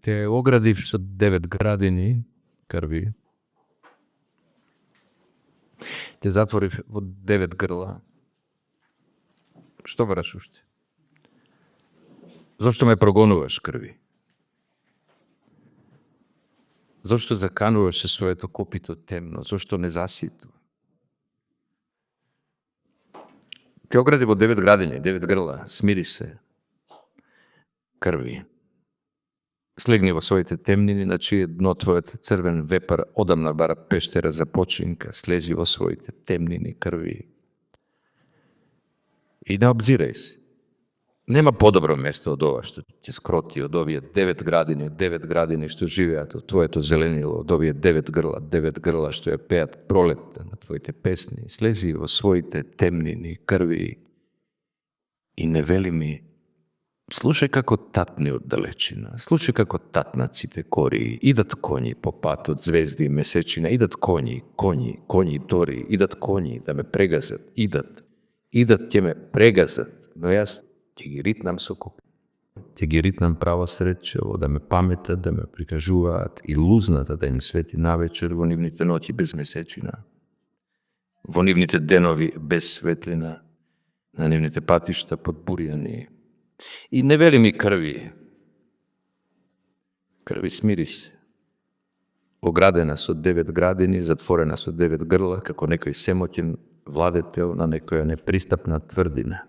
Те оградив со 9 градини крви. Те затворив во 9 грла. Што бараш уште? Зошто ме прогонуваш, крви? Зошто закануваш со своето копито темно? Зошто не заситу? Те огради во 9 градини, 9 грла, смири се. Крви. Слегни во своите темнини, на чие дно твојот црвен вепар одамна бара пештера за починка, слези во своите темнини, крви. И не обзирај се. Нема подобро место од ова што ќе скроти, од овие 9 градини што живеат од твоето зеленило, од овие 9 грла што ја пеат пролетта на твоите песни. Слези во своите темнини, крви и не вели ми, слушај како татни од далечина, слушај како татнаците кории, идат коњи по пат од звезди и месечина, идат коњи дори, идат коњи да ме прегазат, идат ќе ме прегазат, но јас ќе ги ритнам со копито. Ќе ги ритнам право сречево, да ме паметат, да ме прикажуваат и лузната да им свети навечер во нивните ноќи без месечина, во нивните денови без светлина, на нивните патишта подбурјани. И не вели ми, крви, смири се. Оградена со 9 градини, затворена со 9 грла, како некој семоќен владетел на некоја непристапна тврдина.